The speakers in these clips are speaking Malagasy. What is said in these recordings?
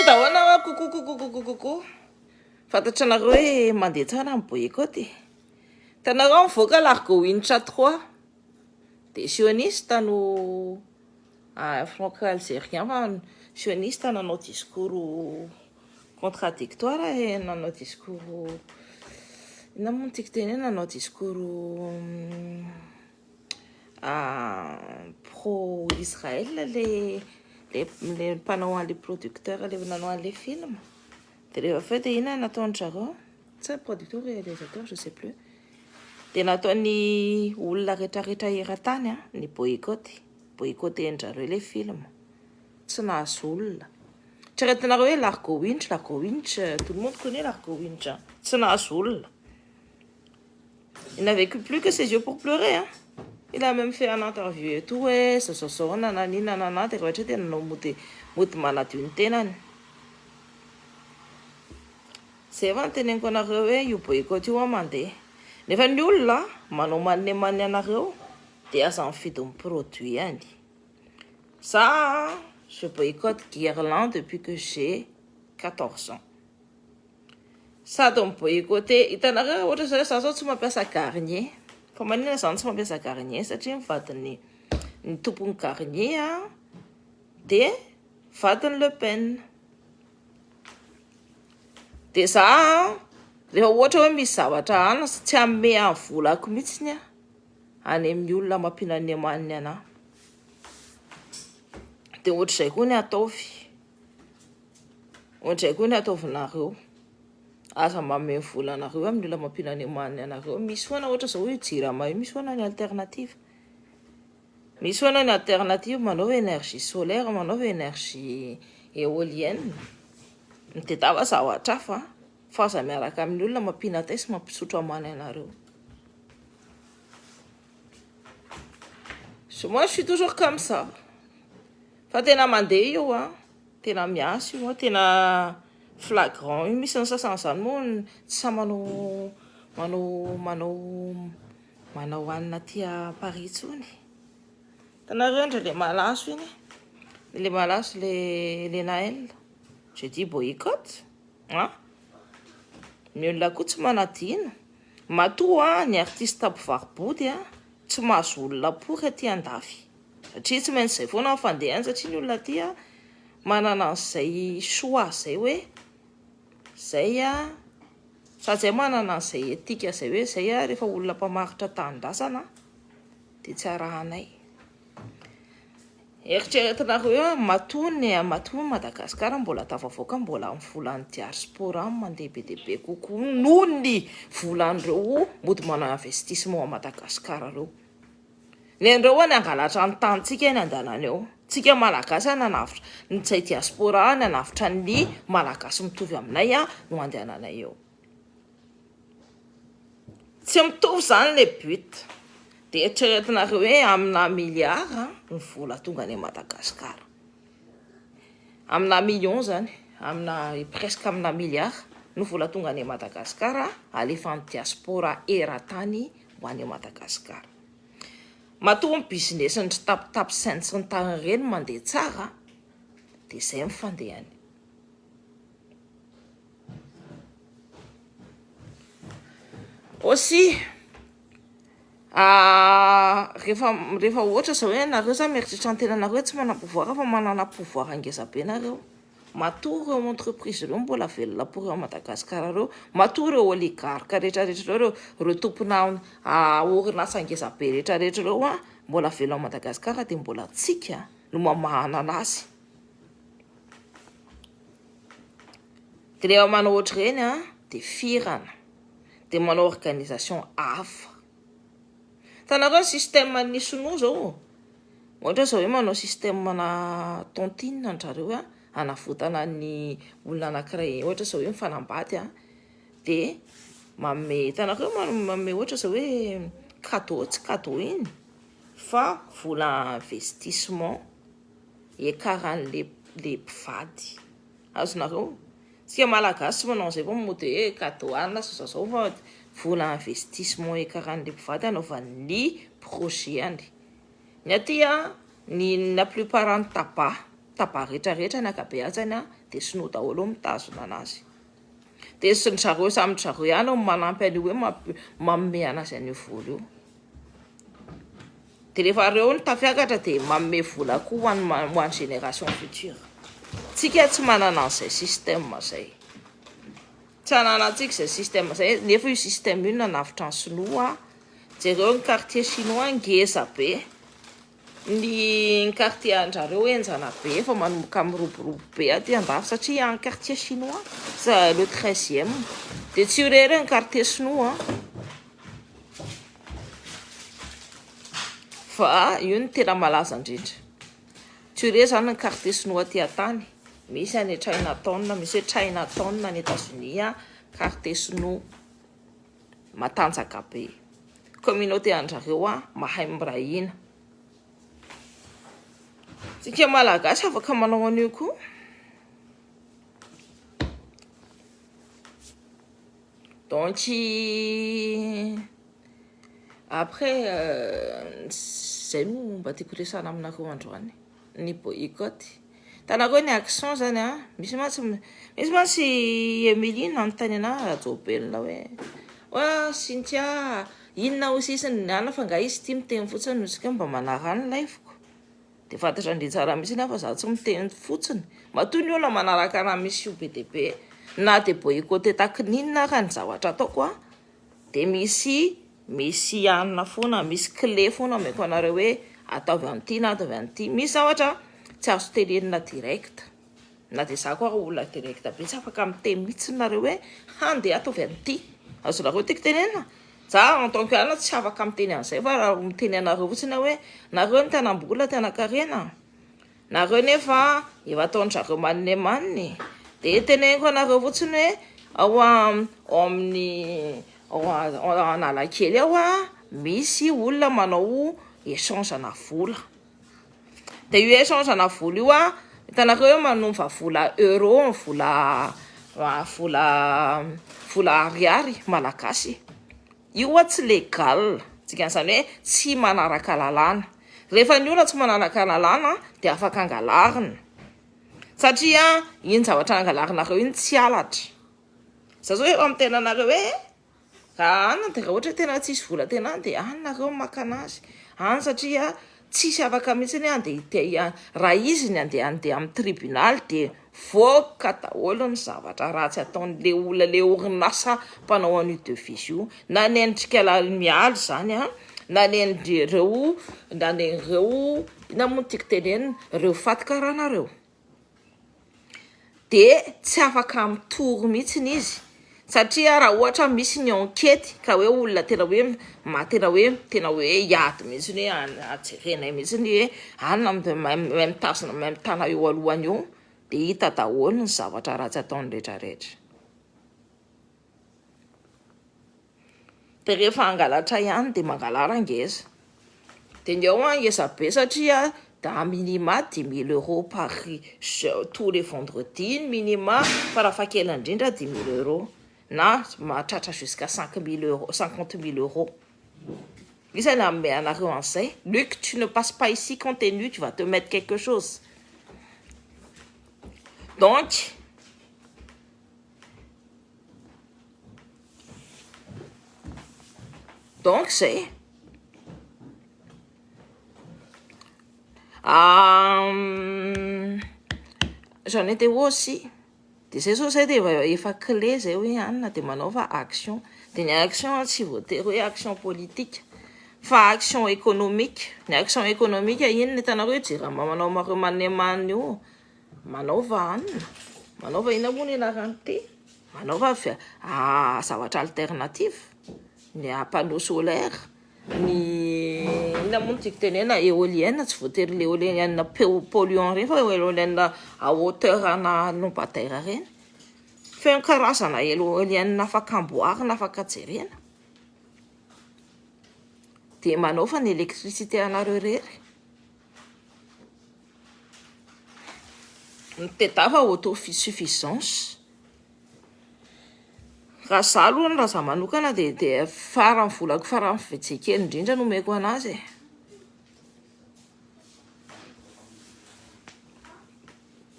Bonjour daholo nareo, coucou coucou coucou coucou. Fantatra nareo hoe mandeha tsara ny boycott e. Hitanareo mivoaka Largo Winch 3 dia sioniste no franco-algérien fa sioniste nanao discours contradictoire e, nanao discours inona moa no tiako tenenina, nanao discours pro Israël le le le mpanao an'le producteur le nanao an'le film. De rehefa avy eo de inona nataon-dry zareo? Tsy producteur ou réalisateur, je sais plus. De nataon'ny olona rehetrarehetra eran-tany a ny boycott, boycotté-ndrareo le film. Tsy nahazo olona. Eritreretinareo hoe Largo Winch, Largo Winch, tout le monde connaît Largo Winch. Tsy nahazo olona. Il n'avait plus que ses yeux pour pleurer, hein. Il a même fait un interview et tout hoe zao zao zao nanani nanana de rehefa de nanao mody mody manadio ny tenany. Zay fa nyteneniko anareo hoe io boycott io a mandeha. Nefa ny olona manao manne anareo de aza mifidy ny produit any. Ça, je boycotte Guerlain depuis que j'ai 14 ans. Sady mi-boycotter, hitanareo ohatra zao za zao tsy mampiasa Garnier. Fa maninona zany tsy mampiasa Garnier? Satria mivadiny ny tompon'ny Garnier a de vadiny Le Pen. De za rehefa ohatra hoe misy zavatra any tsy hanome any volako mihitsiny a any amin'ny olona mampihinany amaniny anahy. De ohatr'izay koa ny ataovy. Ohatr'izay koa ny ataovinareo. Aza manome vola anareo amin'ny olona mampihinany amaniny anareo. Misy foana ohatra zao hoe Jirama io misy foana ny alternative. Misy foana ny alternative manao énergie solaire, manao énergie éolienne. Mitadiava zavatra hafa fa aza miaraka amin'ny olona mampihinatay sy mampisotro amany anareo. Moi je suis toujours comme ça. Fa tena mandeha io a, tena miasa io a, tena flagrant io. Misy ny sasany zany moa tsy sahy manao manao manao manao hanina aty Paris intsony. Hitanareo ndry le malaso iny, le malaso le Naël. J'ai dit boycott, hein? Ny olona koa tsy manadino. Matoa ny artiste mpivaro-body a tsy mahazo olona pory aty andafy. Satria tsy maintsy izay foana ny fandehany satria ny olona aty a manana an'izay choix zay hoe zay a sady zay manana an'izay etika zay hoe zay a rehefa olona mpamaritra tanindrazana de tsy arahanay. Eritreretinareo hoe matoa ny matoa Madagasikara mbola tafavoaka mbola amin'ny volan'ny diaspora mandeha be dia be kokoa noho ny volan'ireo mody manao investissement à Madagasikara reo. Ny andreo ny hangalatra ny tanintsika ny andanany eo. Tsika malagasy a nanavotra ny tsay diaspora ny hanavotra ny malagasy mitovy aminay a no andehananay eo. Tsy mitovy zany le but. De eritreretinareo hoe amina milliard ny vola tonga any Madagasikara. Amina million zany, amina presque amina milliard no vola tonga any Madagasikara alefan'ny diaspora eran-tany ho any Madagasikara. Matoa ny business ny Taptap Send sy ny tariny ireny mandeha tsara de zay ny fandehany. Aussi rehefa rehefa ohatra zao hoe nareo zany mieritreritra ny tenanareo hoe tsy manana pouvoir fa manana pouvoir ngeza be nareo. Matoa ireo entreprise ireo mbola velona pour ao Madagasikara ireo, matoa ireo oligarque rehetrarehetra ireo, ireo tompona orinasa ngeza be rehetrarehetra ireo a mbola velona ao Madagasikara de mbola tsika no mamahana anazy. De rehefa manao ohatr'ireny a de firana, de manao organisation hafa. Hitanareo ny système ny sinoa zao, ohatra zao hoe manao système na tontine andrareo a hanavotana ny olona anankiray ohatra zao hoe mifanambady a de manome hitanareo manome ohatra zao hoe cadeau tsy cadeau iny fa vola investissement iakaran'le le mpivady. Azonareo? Tsika malagasy tsy manao an'izay fa mody hoe cadeau anina sy zao zao fa vola investissement iakaran'le mpivady hanaovany projet any. Ny aty a ny la plupart ny tabac. Tabac rehetra rehetra ny ankabeazany dia sinoa daholo no mitazona anazy. Dia sy ny zareo samy zareo ihany no manampy an'io hoe manome anazy an'io vola io. Dia rehefa reo no tafiakatra dia manome vola koa ho an'ny ho an'ny génération future. Tsika tsy manana an'izay système zay. Tsy ananantsika izay système zay nefa io système io nanavotra ny sinoa. Jereo ny quartier chinois ngeza be. Ny quartier andrareo henjana be efa manomboka miroborobo be aty andafy satria any quartier chinois c'est le treizième. Dia tsy io irery ny quartier sinoa. Fa io no tena malaza indrindra. Tsy io irery izany ny quartier sinoa aty an-tany. Misy any Chinatown, misy hoe Chinatown any Etazonia, quartier sinoa matanjaka be. Communauté an-drareo mahay miray hina. Tsika malagasy afaka manao an'io koa. Donc après zay no mba tiako resahana aminareo androany ny boycott. Hitanareo ny action zany an, misy mantsy misy mantsy Emilie nanontany anahy Rajaobelina hoe oa Cynthia inona hoy sisa ny anona fa nga izy ity miteny fotsiny no tsika mba manarano ny live-ko. Dia fantatra ndry tsara mihitsy aho fa za tsy miteny fotsiny. Matoa ny olona manaraka anahy misy io be dia be na dia boycotter taky n'inona ara ny zavatra ataoko an, dia misy misy anona foana, misy clé foana omeko anareo hoe ataovy an'ity na ataovy an'ity. Misy zavatra tsy azo tenenina direct. Na dia za koa ara olona direct be tsy afaka miteny mihitsy nareo hoe handeha ataovy an'ity. Azonareo tiako tenenina? Za en tant que anona tsy afaka miteny an'izay fa raha miteny anareo fotsiny aho hoe nareo ny tanam-bola tanan-karena, nareo nefa efa ataon-dry zareo manne manne dia teneniko anareo fotsiny hoe ao ao amin'ny ao Analakely ao misy olona manao échange ana vola. Dia io échange ana vola io a, hitanareo hoe manova vola euro vola vola vola ariary malagasy. Io a tsy légal, dikan'izany hoe tsy manaraka lalàna. Rehefa ny olona tsy manaraka lalàna dia afaka angalarina. Satria iny zavatra angalarinareo iny tsy halatra. Za zao efa miteny anareo hoe Raha any dia raha ohatra hoe tena tsisy vola tena any dia any nareo no maka anazy any satria tsisy afaka mihitsy ny andeha raha izy ny andeha andeha amin'ny tribonaly dia voaka daholo ny zavatra ratsy ataon'le olona le orinasa mpanao an'io devise io na ny endrika mialy zany an na ny endreo na ny ireo inona moa no tiako tenenina ireo faty karana ireo. dia tsy afaka mitory mihitsiny izy satria raha ohatra misy ny enquete ka hoe olona tena hoe ma tena hoe tena hoe hiady mihitsiny hoe jerenay mihitsiny hoe any mahay mitazona mahay mitana eo alohany eo dia hita daholo ny zavatra ratsy ataony rehetra rehetra. Dia rehefa hangalatra ihany dia mangalara ngeza. Dia ny ao an ngeza be satria da minima dix mille euros par tous les vendredis ny minima farafahakeliny indrindra dix mille euros na mahatratra jusqu'à cinq mille euros cinquante mille euros. Iza ny hanome anareo an'izay? Luc tu ne passes pas ici quand t'es nu tu vas te mettre quelque chose. Donc Donc zay. J'en étais où aussi. De zay zao zay de efa clé zay hoe anona de manaova action. De ny action tsy voatery hoe action politique fa action économique. Ny action économique inona hitanareo jirama manao amareo manemanina io. Manaova anona. Manaova inona moa ny anaran'ity? Manaova zavatra alternative. Ny panneau solaire, ny inona moa no tiako tenenina, éolienne, tsy voatery le éolienne polluant ireny fa éolienne à hauteur ana lampadaire ireny. Feno karazana éolienne afaka amboarina, afaka jerena. Dia manaova ny électricité anareo irery. Mitadiava autosuffisance. Raha za aloha raha za manokana dia dia faran'ny volako faran'ny budget kely indrindra no omeko anazy e.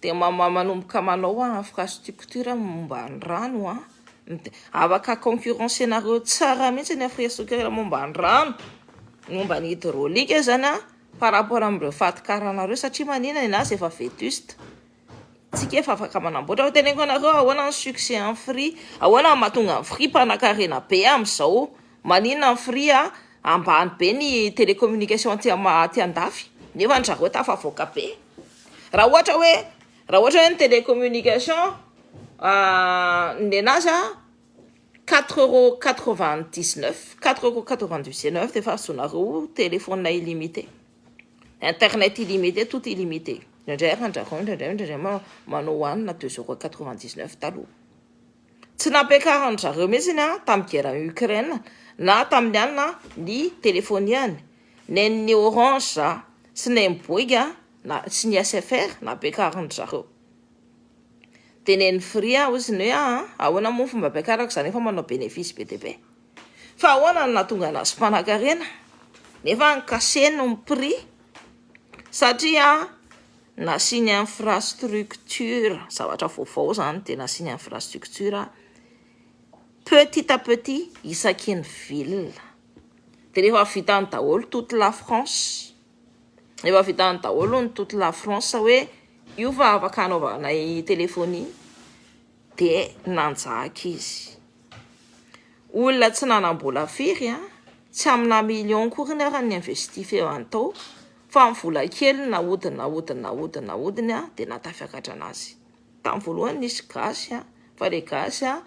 Dia manomboka manao infrastructure momba ny rano an. Afaka concurrencer-nareo tsara mihitsy ny infrastructure momba ny rano, momba ny hydraulique zany an, par rapport amin'ireo fatin-karanareo satria manina ny azy efa vétuste. Tsika efa afaka manamboatra. Fa teneniko anareo ahoana ny succès amin'ny Free, ahoana ny mahatonga ny Free mpanankarena be amin'izao. Maninona ny Free an, ambany be ny télécommunication aty andafy nefa ny zareo tafavoaka be. Raha ohatra hoe raha ohatra hoe ny télécommunication nenazy a 4 euros 99, 4 euros 99 de efa azonareo téléphone illimité, internet illimité, tout illimité. Indraindray randrareo, indraindray manao hoanina 2 euros 99 taloha. Tsy nampiakarany zareo mihitsy a tamin'ny guerre Ukraine na tamin'ny alina ny téléphoniany ny Orange sy ny Bouygues na sy ny SFR nampiakariny zareo. De neny Free a ozy ny hoe ahoana moa fomba ampiakarako zany efa manao bénéfice be dia be. Fa ahoana no nahatonga anazy mpanankarena nefa ny cassé-ny ny prix? Satria nasiany infrastructure zavatra vaovao zany, de nasiany infrastructure petit à petit isaky ny ville. De rehefa vitany daholo toute la France, efa vitany daholo ny toute la France hoe io fa afaka anaovanay téléphonie, de nanjaka izy. Olona tsy nanam-bola firy a, tsy amina million kory ny ara ny investi feoany tao, fa amin'ny vola kely nahodiny, nahodiny, nahodiny, nahodiny a, de natafiakatra anazy. Tamin'ny voalohany nisy gasy a, fa le gasy a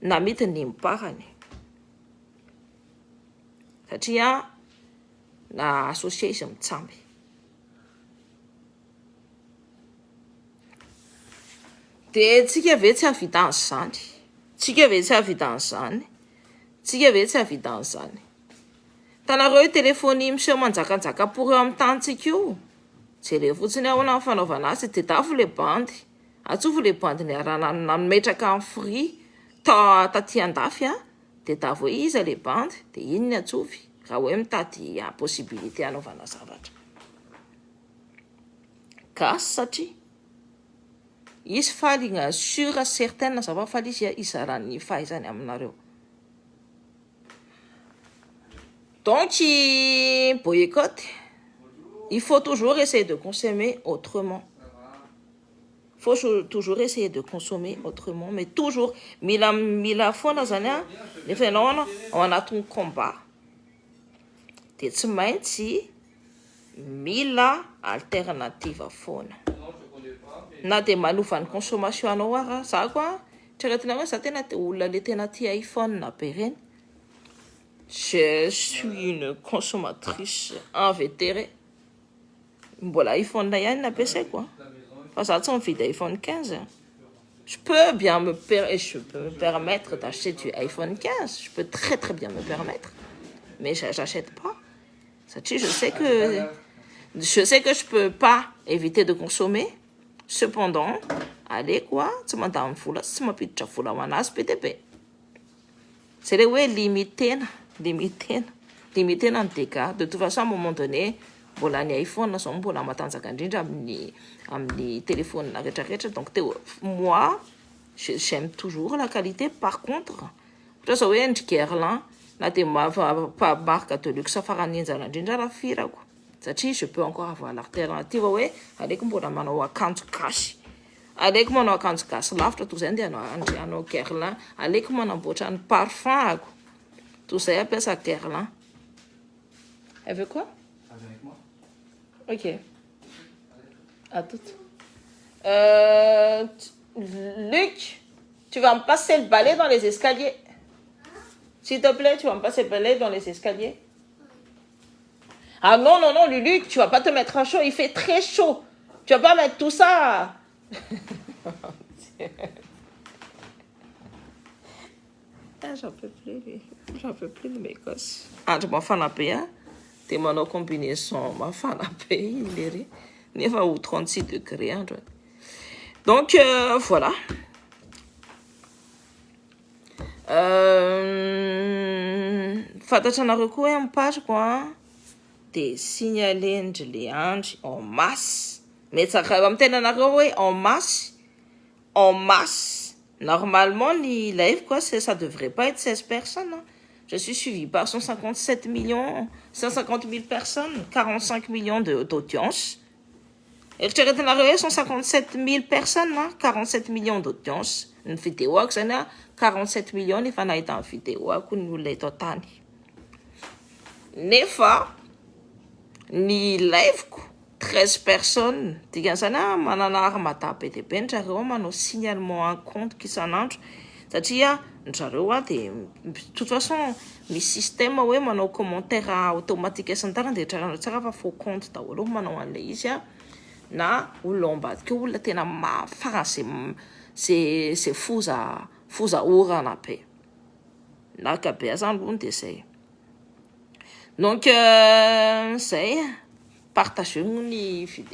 namidiny ny miparany satria na associé izy mitsamby. De tsika ve tsy hahavita an'izany? Tsika ve tsy hahavita an'izany? Tsika ve tsy hahavita an'izany? Hitanareo io téléphonie miseho manjakanjaka pory eo amin'ny tanitsika io? Jereo fotsiny ahoana ny fanaovana azy. Tedavo le bandy, atsofo le bandy niarahana nametraka ny Free taty andafy a, tedavo hoe iza le bandy, de iny ny atsofy raha hoe mitady possibilité hanaovana zavatra. Gasy satria izy faly sûr, certaine za fa faly izy hizarany fahaizany aminareo. Donc boycott, il faut toujours essayer de consommer autrement. Il faut toujours essayer de consommer autrement, mais toujours mila mila foana zany a, nefa ianao ao anatin'ny combat de tsy maintsy mila alternative foana. Na de manova ny consommation anao ara. Za koa treretina hoe za tena olona le tena tia iPhone be reny. Je suis une consommatrice invétérée. Mbola iPhone ihany no ampiasaiko a, fa za tsy mividy iPhone 15. Je peux bien me per je peux me permettre d'acheter du iPhone 15, je peux très très bien me permettre, mais j'achète pas satria je sais que je peux pas éviter de consommer. Cependant aleko a tsy mandany vola, tsy mampiditra vola ho anazy be dia be. Zay le hoe limitena, limitena, limitena ny dégâts. De toute façon, à un moment donné, mbola ny iPhone zao mbola matanjaka indrindra amin'ny téléphone rehetrarehetra. Donc teo moi, j'aime toujours la qualité. Par contre, ohatra zao hoe ndry Guerlain na de marque de luxe farany enjana indrindra raha firako, satria je peux encore avoir l'alternative hoe aleoko mbola manao akanjo gasy, aleoko manao akanjo gasy lavitra toy izay ndeha hanao Guerlain, aleoko manamboatra ny parfum ako toy izay ampiasa Guerlain. Elle veut quoi? Avec moi. Ok. À toute. Luc, tu vas me passer le balai dans les escaliers. S'il te plaît, tu vas me passer le balai dans les escaliers. Ah non, non, non, Lulu, tu vas pas te mettre à chaud. Il fait très chaud. Tu vas pas mettre tout ça. Ah, j'en peux plus, j'en peux plus de mes gosses. Andro mafana be a, de manao combinaison mafana be ilery nefa ho 36 degré andro. Donc voilà. Fantatra anareo koa hoe amin'ny page-ko a, de signalendry le andry en masse. Metsaka amy tenanareo hoe en masse, en masse. Normalement, ny live quoi, ça devrait pas être 16 personnes, hein. Je suis suivi par 157 millions 150 000 personnes, 45 millions d'audience. Eritreretinareo hoe 157 000 personnes, 47 millions d'audience ny vidéo ako zany a, 47 millions nefa nahita ny vidéo ako ny olona eto tany, nefa ny liveko 13 personnes. Dikan'izany a, manana armada be de be ndrareo a, manao signalement en compte isan'andro, satria ndrareo a, de toute façon misy système hoe manao commentaire automatique sy ny tariny, de traranao tsara fa faux compte daholo manao an'le izy a, na olona ao ambadika eo, olona tena mafarany zay foza foza orana be naka be azany lohany. De zay, donc zay, partageo ny vidéo.